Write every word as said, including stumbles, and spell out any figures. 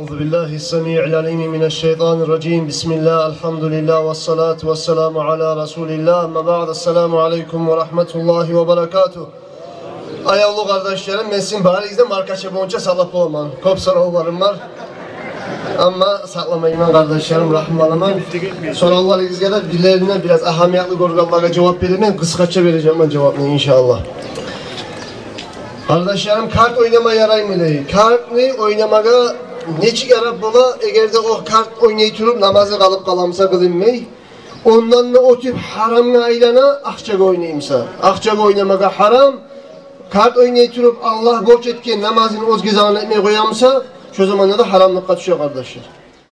أعوذ بالله السميع العليم من الشيطان الرجيم. بسم الله، الحمد لله، والصلاة والسلام على رسول الله. أما بعد، السلام عليكم ورحمة الله وبركاته. Аявлу къардашларым, мен сизин барыгъызны да маркача боюнча сакълап боламан. Кёп соравларым бар. Амма сакъламайман, къардашларым, рагьму аламан. Соравларыгъызгъа да, бирлеринден бираз агьамиятлы гёргенлеге жавап беремен, къысгъача бережекмен жавапны, иншааллагь. Къардашларым, карт ойнама яраймы дей? Картны ойнамагъа нечик ярап бола, эгер де о карт ойнай туруп намазы къалып къала буса къылынмай. Ондан да оьтюп гьарамгъа айлана, акъчагъа ойнай буса. Акъчагъа ойнамагъа гьарам, карт ойнай туруп Аллагь борч этген намазын оьзге заман этмей къоя буса, шо заманда да гьарамлыкъгъа тюше, къардашлар.